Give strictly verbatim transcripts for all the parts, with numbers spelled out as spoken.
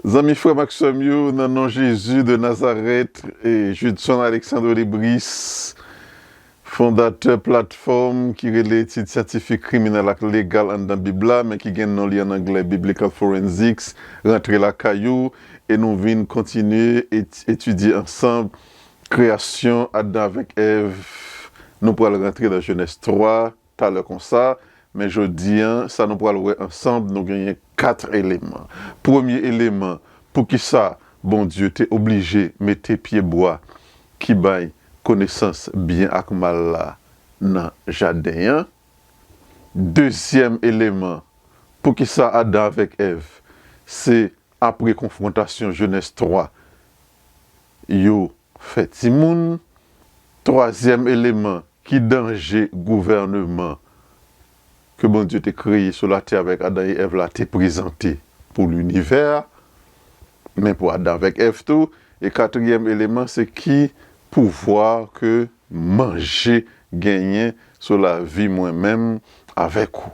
Zanmi, frè m ak sè m yo, nan non Jezi de Nazarèt, e Judson Alexandre Lebris, fondatè platfòm ki rele Etid Syantifik Kriminèl ak Legal anndan Bib la, men ki gen non li an anglè, Biblical Forensics, rantre lakay ou, e nou vin kontinye et-, etidye ansanm kreyasyon Adan avèk Èv. Nou pral rantre nan Jenèz twa, talè konsa, men jodi a, sa nou pral wè ansanm, nou genyen kat eleman. Premye eleman, poukisa Bondye te oblije mete pyebwa ki bay konesans byen ak mal la nan jaden an? Dezyèm eleman, poukisa Adan avèk Èv, se apre konfwontasyon Jenèz twa, yo fè timoun? Twazyèm eleman, ki danje gouvèneman ke Bondye te kreye sou latè avèk Adan e Èv la te prezante pou linivè a, men pou Adan avèk Èv tou? E katriyèm eleman, se ki pouvwa ke manje genyen sou lavi mwen menm avèk ou?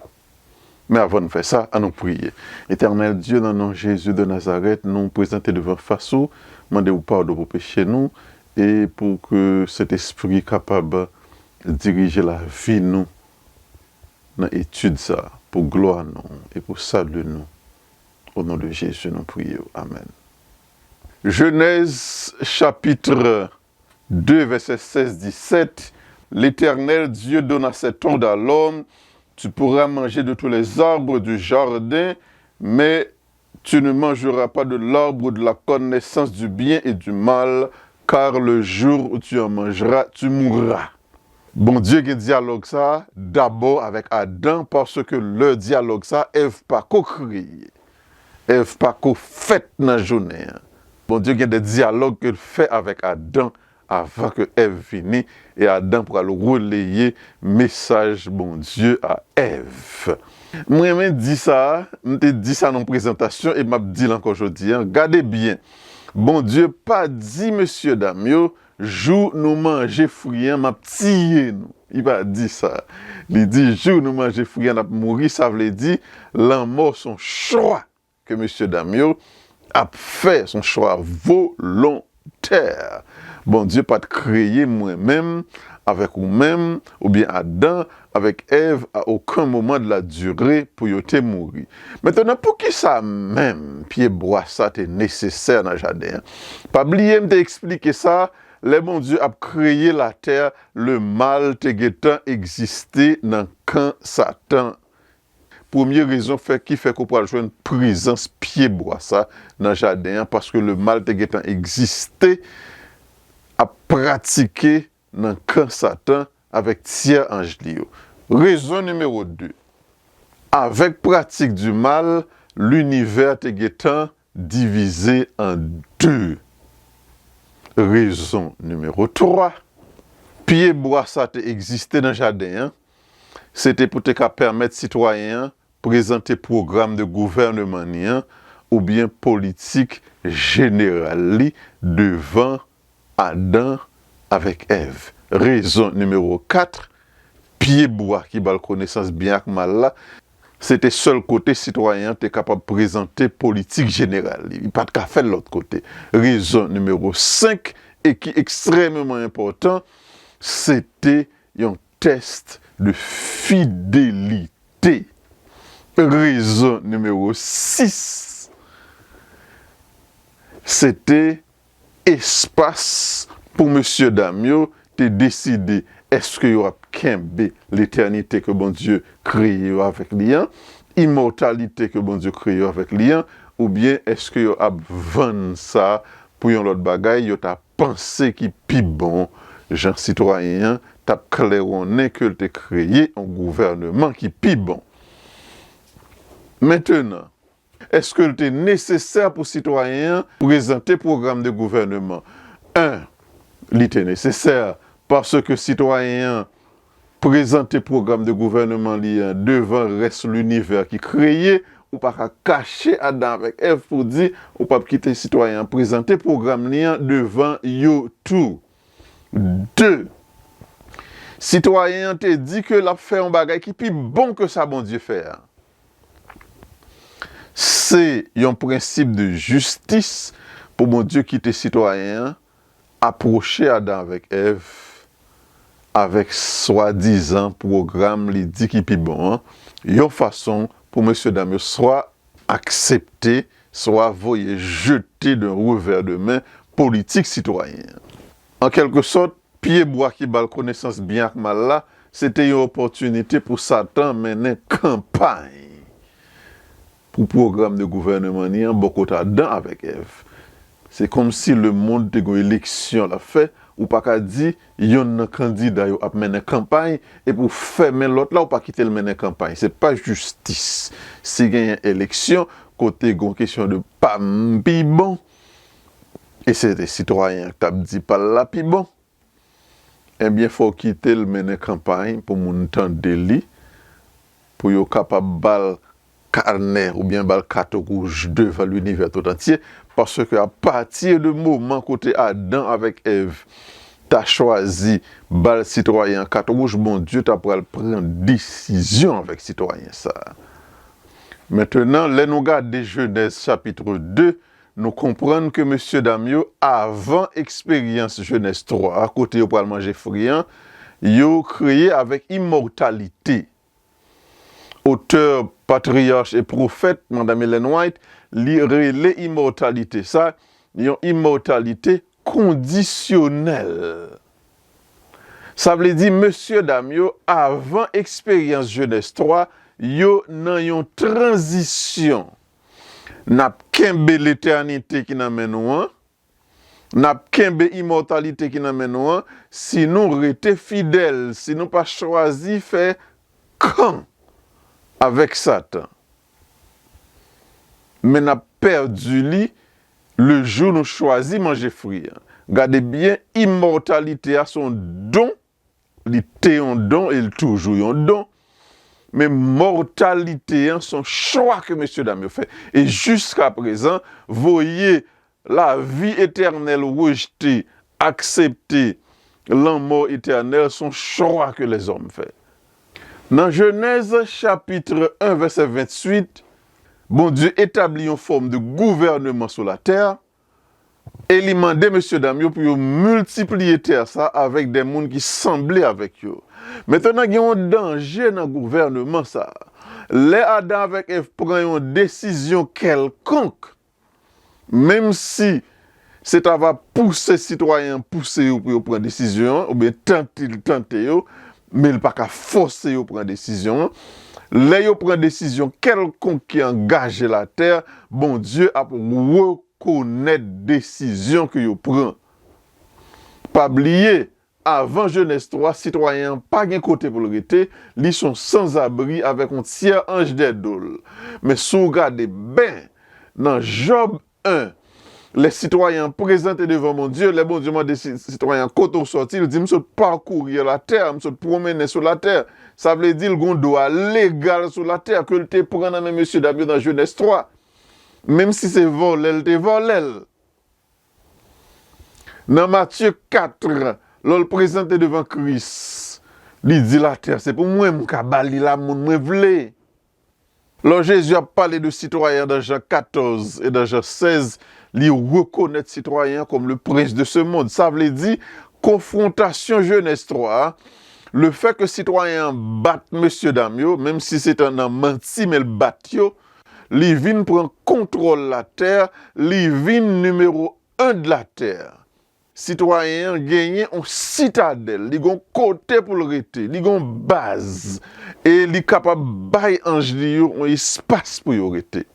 Men avan n fè sa, ann nou priye. Etènèl Dye, nan non Jezi de Nazarèt, nou prezante devan fas ou, mande ou padon pou peche nou, e pou ke Sentespri kapab dirije lavi nou nan etid sa, pou glwa nou e pou sali nou. O non de Jezi, nou priye w. Amèn. Jenèz, chapit de, vèsè sèz, disèt, L'Éternel Dieu donne à cet homme, à l'homme, tu pourras manger de tous les arbres du jardin, mais tu ne mangeras pas de l'arbre de la connaissance du bien et du mal, car le jour où tu en mangeras, tu mourras. Bondye gen dyalòg sa dabò avèk Adan, paske lè dyalòg sa, Èv pa ko kreye. Èv pa ko fèt nan jounen an. Bondye gen de dyalòg ke l fè avèk Adan avan ke Èv vini, e Adan pral releye mesaj Bondye a Èv. Mwen renmen di sa, m te di sa nan prezantasyon e m ap di l ankò jodi a. Gade byen, Bondye pa di mesye dam yo, jou nou manje fwi an, m ap tiye nou. Li pa di sa. Li di, jou nou manje fwi an, n ap mouri. Sa vle di, lanmò se yon chwa ke mesye dam yo ap fè, se yon chwa volontè. Bondye pa t kreye mwen menm avèk ou menm, oubyen Adan avèk Èv, a okenn moman de la dire pou yo te mouri. Mentnan, poukisa menm pyebwa sa te nesesè nan jaden an? Pa bliye, m te eksplike sa, lè Bondye ap kreye latè, lemal te gentan egziste nan kan Satan. Premye rezon fè, ki fè ke w pral jwenn prezans pyebwa sa nan jaden an, paske lemal te gentan egziste, ap pratike nan kan Satan avèk tyè anj li yo. Rezon nimewo de, avèk pratik di mal, linivè te gentan divize an de. Rezon nimewo twa, pyebwa sa te egziste nan jaden an, se te pou te ka pèmèt sitwayen an prezante pwogram de gouvèneman li an oubyen politik jeneral li devan Adan avèk Èv. Rezon nimewo kat, pyebwa ki ba l konesans byen ak mal la, se te sèl kote sitwayen an te kapab prezante politik jeneral li. Li pa t ka fè l lòt kote. Rezon nimewo senk, e ki ekstrèmeman enpòtan, se te yon tès de fidelite. Rezon nimewo sis, se te espas pou mesye dam yo te deside èske yo ap kenbe letènite ke Bondye kreye yo avèk li an, imòtalite ke Bondye kreye yo avèk li an, oubyen èske yo ap vann sa pou yon lòt bagay yo ta panse ki pi bon, jan sitwayen an t ap klèwonnen ke l te kreye yon gouvèneman ki pi bon. Mentnan, èske l te nesesè pou sitwayen an prezante pwogram de gouvèneman? En, li te nesesè, paske sitwayen an prezante pwogram de gouvèneman li an devan rès linivè ki kreye, ou pa ka kache Adan avèk Èv pou di ou p ap kite sitwayen an prezante pwogram li an devan yo tou. De, sitwayen an te di ke l ap fè yon bagay ki pi bon ke sa Bondye fè a. Se yon prensip de jistis pou Bondye kite sitwayen an apwoche Adan avèk Èv avèk swadizan pwogram li di ki pi bon an, yon fason pou mesyedam yo swa aksepte, swa voye jete d'un revers de main politik sitwayen an. An kèlkesòt, pyebwa ki ba l konesans byen ak mal la, se te yon opòtinite pou Satan mennen kanpay pou pwogram de gouvènman li an bò kote Adan avèk Èv. Se kòmsi lemonn te gen yon eleksyon l ap fè, ou pa ka di yonn nan kandida yo ap mennen kanpay epi w fèmen lòt la, ou pa kite l mennen kanpay. Se pa jistis. Si genyen eleksyon kote gen yon kesyon de pa m pi bon, e se te sitwayen an k t ap di pa l la pi bon, ebyen, fò w kite l mennen kanpay pou moun tande li, pou yo kapab ba l kanè oubyen ba l kat wouj devan linivè tout antye, paske apati de moman kote Adan avèk Èv ta chwazi ba l sitwayen an kat wouj, Bondye ta pral pran desizyon avèk sitwayen sa a. Mentenan, lè nou gade Jenèz chapit de, nou konprann ke mesyedam yo, avan eksperyans Jenèz twa a, kote yo pral manje fri an, yo kreye avèk imòtalite. Otè, patriyach e pwofèt, Madanm Ellen White, li rele imòtalite sa yon imòtalite kondisyonèl. Sa vle di, mesyedam yo, avan eksperyans Jenèz twa, yo nan yon tranzisyon. N ap kenbe letènite ki nan men nou an, n ap kenbe imòtalite ki nan men nou an, si nou rete fidèl, si nou pa chwazi fè kan avèk Satan. Men n ap pèdi li lejou nou chwazi manje fri an. Gade byen, imòtalite a se yon don, li te yon don e l toujou yon don. Men mòtalite an se yon chwa ke mesyedam yo fè. E jiskaprezan, voye lavi etènèl rejte, aksepte lanmò etènèl, se yon chwa ke lèzòm fè. Nan Jenèz chapit en, vèsè venntuit, Bondye etabli yon fòm de gouvènman sou latè, e li mande mesyedam yo pou yo miltipliye tè sa avèk de moun ki sanble avèk yo. Mentenan, gen yon danje nan gouvènman sa. Lè Adan avèk Èv pran yon desizyon kèlkonk, menm si se ta va pouse sitwayen an pouse yo pou yo pran desizyon an, oubyen tante l tante yo, men l pa ka fòse yo pran desizyon an. Lè yo pran desizyon kèlkonk ki angaje latè, Bondye ap rekonèt desizyon ke yo pran. Pa bliye, avan Jenèz twa, sitwayen an pa gen kote pou l rete, li se yon sanzabri avèk yon tyè anj dèdo l. Men si w gade byen, nan Jòb en, lè sitwayen an prezante devan Bondye, lè Bondye mande si, sitwayen an kote w sòti, l di, "M sot pakouri latè, m sot pwomennen sou latè." Sa vle di l gen yon dwa legal sou latè ke l te pran nan men mesyedam yo nan Jenèz twa. Menm si se vòlè l te vòlè l. Nan Matye kat, lè l prezante devan Kris, li di, "Latè se pou mwen, m ka ba li la moun mwen vle." Lè Jezi ap pale de sitwayen an nan Jan katòz e nan Jan sèz, li rekonèt sitwayen an kòm le prince de ce monde. Sa vle di, konfwontasyon Jenèz twa a, lefètke sitwayen an bat mesyedam yo, menm si se te nan manti, men l bat yo, li vin pran kontwòl latè, li vin nimewo en de latè. Sitwayen an genyen yon sitadèl, li gen yon kote pou l rete, li gen yon baz, e li kapab bay anj li yo yon espas pou yo rete.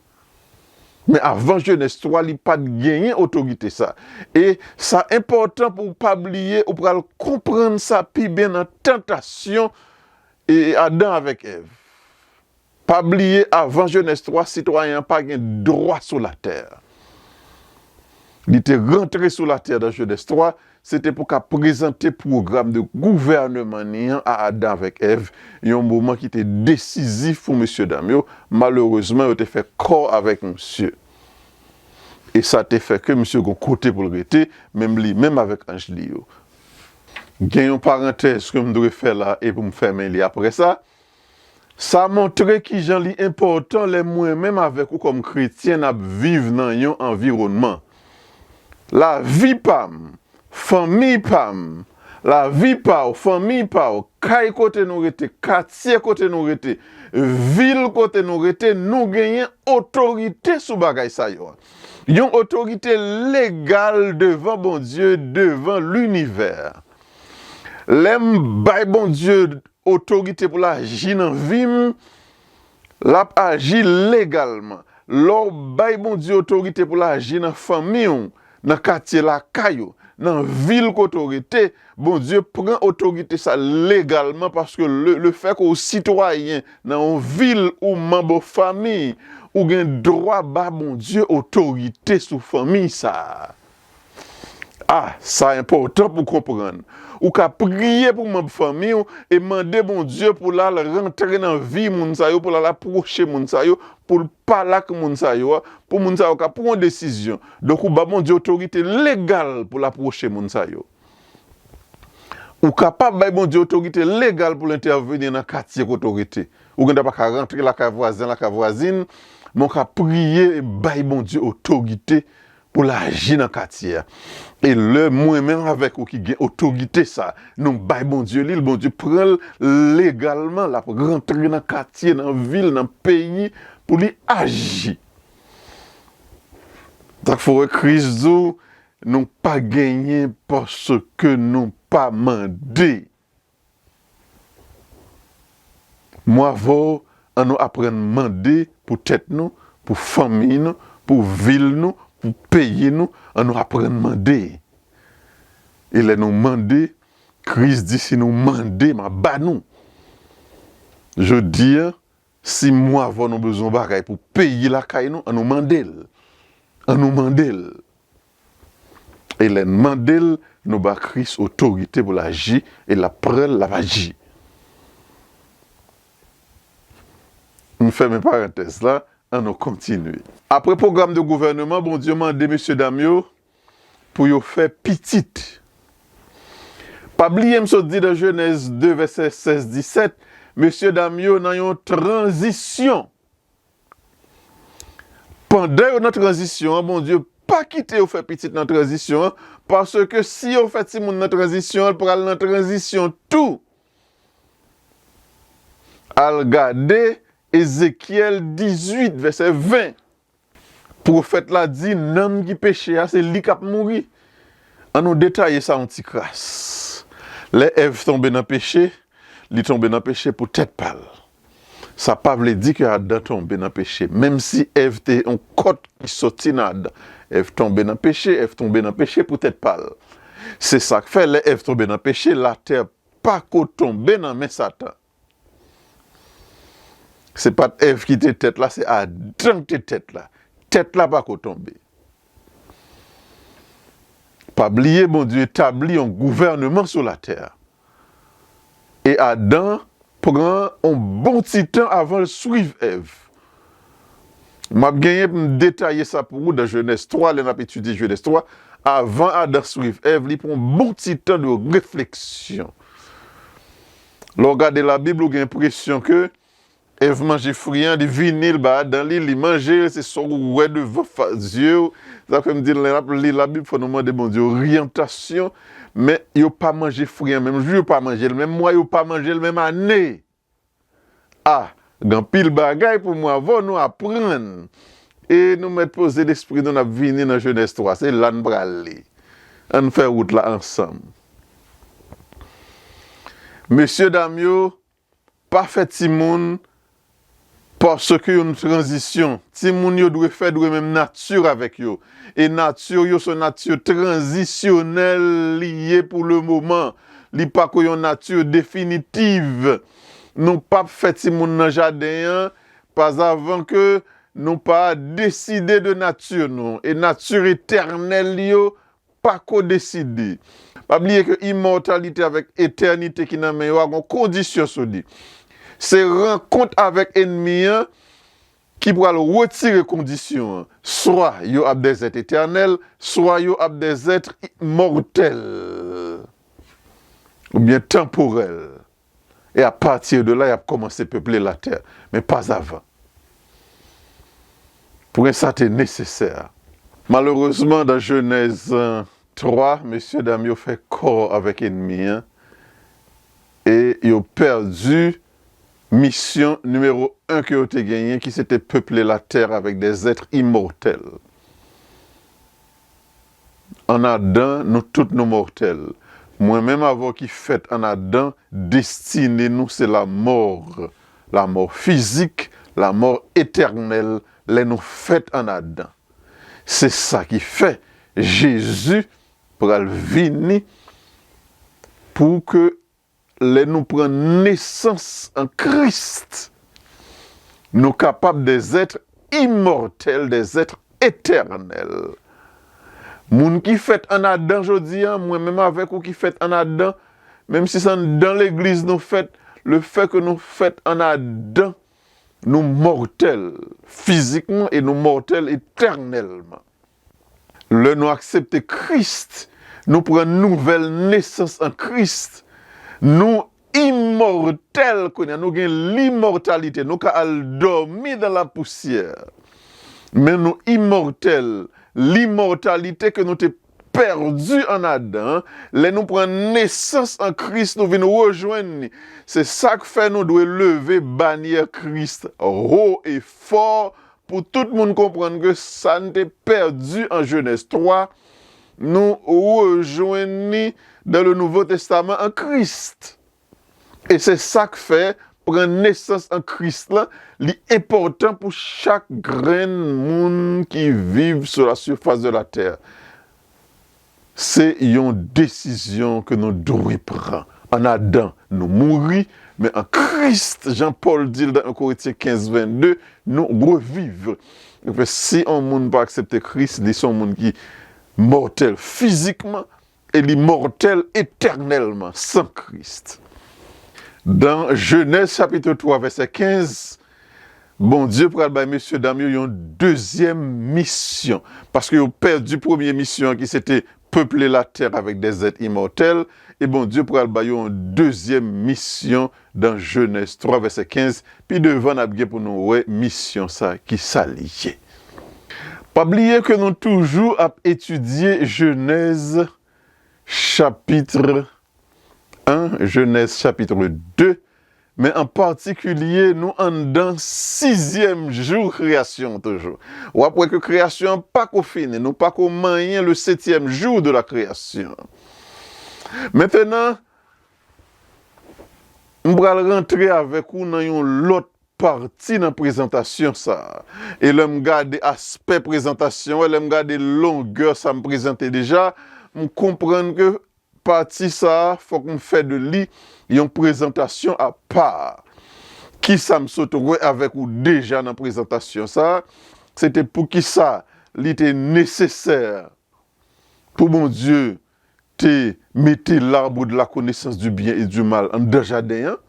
Men avan Jenèz twa, li pa t genyen otorite sa. E sa enpòtan pou w pa bliye, ou pral konprann sa pi byen nan tantasyon e Adan avèk Èv. Pa bliye, avan Jenèz twa, sitwayen an pa gen dwa sou latè. Li te rantre sou latè nan Jenèz twa, se te pou ka prezante pwogram de gouvènman li an a Adan avèk Èv, yon moman ki te desizif pou mesyedam yo. Malerezman, yo te fè kò avèk misye. E sa te fè ke misye gen yon kote pou l rete, menm li menm avèk anj li yo. Gen yon parantèz ke m dwe fè la e pou m fèmen li apre sa. Sa montre kijan li enpòtan lè mwen menm avèk ou kòm kretyen n ap viv nan yon anviwònman. Lavi pa m, fanmi pa m, lavi pa w, fanmi pa w, kay kote nou rete, katye kote nou rete, vil kote nou rete, nou genyen otorite sou bagay sa yo. Yon otorite legal devan Bondye, devan linivè. Lè m bay Bondye otorite pou l aji nan vi m, l ap aji legalman. Lè w bay Bondye otorite pou l aji nan fanmi w, nan katye lakay ou, nan vil kote w rete, Bondye pran otorite sa legalman paske le, lefètke w sitwayen nan yon vil ou manm yon fanmi, ou gen dwa ba Bondye otorite sou fanmi sa a. Ah, sa enpòtan pou konprann. Ou ka priye pou manm fanmi w e mande Bondye pou l al rantre nan vi moun sa yo, pou l al apwoche moun sa yo, pou l pale ak moun sa yo a, pou moun sa yo ka pran yon desizyon. Donk, ou ba Bondye otorite legal pou l apwoche moun sa yo. Ou kapab bay Bondye otorite legal pou l entèveni nan katye kote w rete. Ou gen dwa pa ka rantre lakay vwazen, lakay vwazin, men w ka priye e bay Bondye otorite pou l aji nan katye a. E lè mwen menm avèk ou ki gen otorite sa, nou bay Bondye li, Bondye pran l legalman, l ap rantre nan katye, nan vil, nan peyi, pou li aji. Sa k fè w wè Kris di w, nou pa genyen paske nou pa mande. Mwen avè w, ann nou aprann mande pou tèt nou, pou fanmi nou, pou vil nou, pou peyi nou, ann nou aprann mande. E lè nou mande, Kris di, "Si nou mande, m a ba nou." Jodi a, si mwen avè w nou bezwen yon bagay pou peyi lakay nou, ann nou mande l. Ann nou mande l. E lè n mande l, nou ba Kris otorite pou l aji, e l ap pran l, l ap aji. M fèmen parantèz la, ann nou kontinye. Apre pwogram de gouvèneman, Bondye mande mesye dam yo pou yo fè pitit. Pa bliye m sot di nan Jenèz de vèsè sèz disèt, mesye dam yo nan yon tranzisyon. Pandan yo nan tranzisyon an, Bondye pa kite yo fè pitit nan tranzisyon an, paske si yo fè timoun nan tranzisyon an, l pral nan tranzisyon tou. Al gade Ezekyèl dizuit, vèsè ven. Pwofèt la di, nanm ki peche a, se li k ap mouri. Ann nou detaye sa yon ti kras. Lè Èv tonbe nan peche, li tonbe nan peche pou tèt pa l. Sa pa vle di ke Adan tonbe nan peche. Menm si Èv te yon kòt ki soti nan Adan, Èv tonbe nan peche, Èv tonbe nan peche pou tèt pa l. Se sa k fè, lè Èv tonbe nan peche, latè pa ko tonbe nan men Satan. Se pa t Èv ki te tèt la, se Adan ki te tèt la. Tèt la pa ko tonbe. Pa bliye, Bondye etabli yon gouvèneman sou latè a. E Adan pran yon bon ti tan avan l swiv Èv. M ap genyen pou m detaye sa pou ou nan Jenèz twa, lè n ap etidye Jenèz twa. Avan Adan swiv Èv, li pran yon bon ti tan de refleksyon. Lè w gade Labib, ou gen enpresyon ke Èv manje fri an, li vini, li ba Adan li, li manje, se sa w wè devan fa-, zye w. Sa fè m di, lè n ap li Labib, fò nou mande Bondye oryantasyon. Men yo pa manje fri an menm jou, yo pa manje l menm mwa, yo pa manje l menm ane. A, gen anpil bagay pou mwen avè w nou aprann. E nou mèt poze lespri nou, n ap vini nan Jenèz twa. Se la n pral li. Ann fè wout la ansanm. Mesye dam yo, pa fè timoun paske yon tranzisyon. Timoun yo dwe fè, dwe menm nati avèk yo. E nati yo se nati tranzisyonèl li ye pou le moman. Li pa ko yon nati definitiv. Nou p ap fè timoun nan jaden an, pazavan ke nou pa deside de nati nou. E nati etènèl yo pa ko deside. Pa bliye ke imòtalite avèk etènite ki nan men yo a gon kondisyon sou li. Se rankont avèk ènmi an ki pral retire kondisyon an. Swa yo ap des êtres éternels, swa yo ap des êtres mortels. Oubyen tanporèl. E apati de la, y ap kòmanse peple latè. Men pa avan. Pwen sa te nesesè. Malerezman, dan Jenèz twa, mesye dam yo fè kò avèk ènmi an e yo pèdi misyon nimewo en ke yo te genyen, ki se te peple latè avèk dè zèt imòtèl. An Adan, nou tout nou mòtèl. Mwen menm avè w ki fèt an Adan, destine nou se lamò, lamò fizik, lamò etènèl, lè nou fèt an Adan. Se sa ki fè Jezi pral vini pou ke lè nou pran nesans an Kris, nou kapab dè zèt imòtèl, dè zèt etènèl. Moun ki fèt an Adan jodi a, mwen menm avèk ou ki fèt an Adan, menm si se anndan legliz nou fèt, lefètke nou fèt an Adan, nou mòtèl fizikman e nou mòtèl etènèlman. Lè nou aksepte Kris, nou pran nouvèl nesans an Kris, nou imòtèl kounye a, nou gen limòtalite, nou ka al dòmi dan lapousyè. Men nou imòtèl, limòtalite ke nou te pèdi an Adan, lè nou pran nesans an Kris, nou vin rejwenn li. Se sa k fè nou dwe leve banyè Kris wo e fò, pou tout moun konprann ke sa n te pèdi an Jenèz twa, nou rejwenn li dan le Nouvo Testaman an Kris. E se sa k fè pran nesans an Kris la, li enpòtan pou chak grenn moun ki viv sou la sifas de la tè. Se yon desizyon ke nou dwe pran. An Adan, nou mouri, men an Kris, jan Pòl di l nan en Korentyen kenz vennde, nou reviv. Donk, si yon moun pa aksepte Kris, li se yon moun ki mòtèl fizikman e li mòtèl etènèlman san Kris. Dan Jenèz chapit twa, vèsè kenz, Bondye pral bay mesye dam yo yon dezyèm misyon. Paske yo pèdi premye misyon an ki se te peple latè avèk dè zèt imòtèl, e Bondye pral ba yo yon dezyèm misyon dan Jenèz twa, vèsè kenz. Pi devan, n ap gen pou nou wè misyon sa, ki sa li ye. Pa bliye ke nou toujou ap etidye Jenèz chapit en, Jenèz chapit de, men an patikilye, nou anndan sizyèm jou kreyasyon an toujou. W ap wè ke kreyasyon an pako fini, nou pako manyen le septième jour de la création. Mentenan, m pral rantre avèk ou nan yon lòt pati nan prezantasyon sa a. E lè m gade aspè prezantasyon an, lè m gade longè sa m prezante deja, m konprann ke pati sa a, fòk m fè de li yon prezantasyon apa. Kisa m sot wè avèk ou deja nan prezantasyon sa a, se te poukisa li te nesesè pou Bondye te mete l'arbre de la connaissance du bien et du mal anndan jaden an.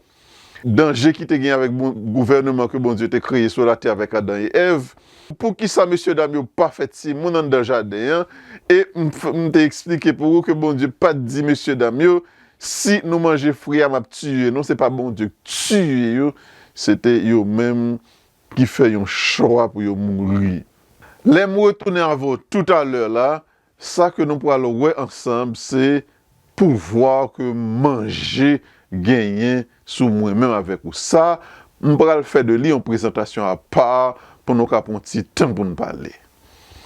Danje ki te gen avèk bon, gouvènman ke Bondye te kreye sou latè avèk Adan e Èv. Poukisa mesye dam yo pa fè timoun anndan jaden an? E m, f- m te eksplike pou ou ke Bondye pa t di mesye dam yo, si nou manje fwi a, m ap tiye nou. Se pa Bondye k tiye yo, se te yo menm ki fè yon chwa pou yo mouri. Lè m retounen avè w toutalè la, sa ke nou pral wè ansanm, se pouvwa ke manje genyen sou mwen menm avèk ou. Sa, m pral fè de li yon prezantasyon apa pou nou ka pran yon ti tan pou n pale.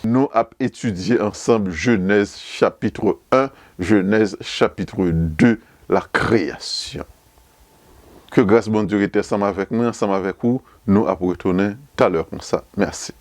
Nou ap etidye ansanm Jenèz chapit en, Jenèz chapit de, la création. Ke gras Bondye rete ansanm avèk mwen, ansanm avèk ou. Nou ap retounen talè konsa. Mèsi.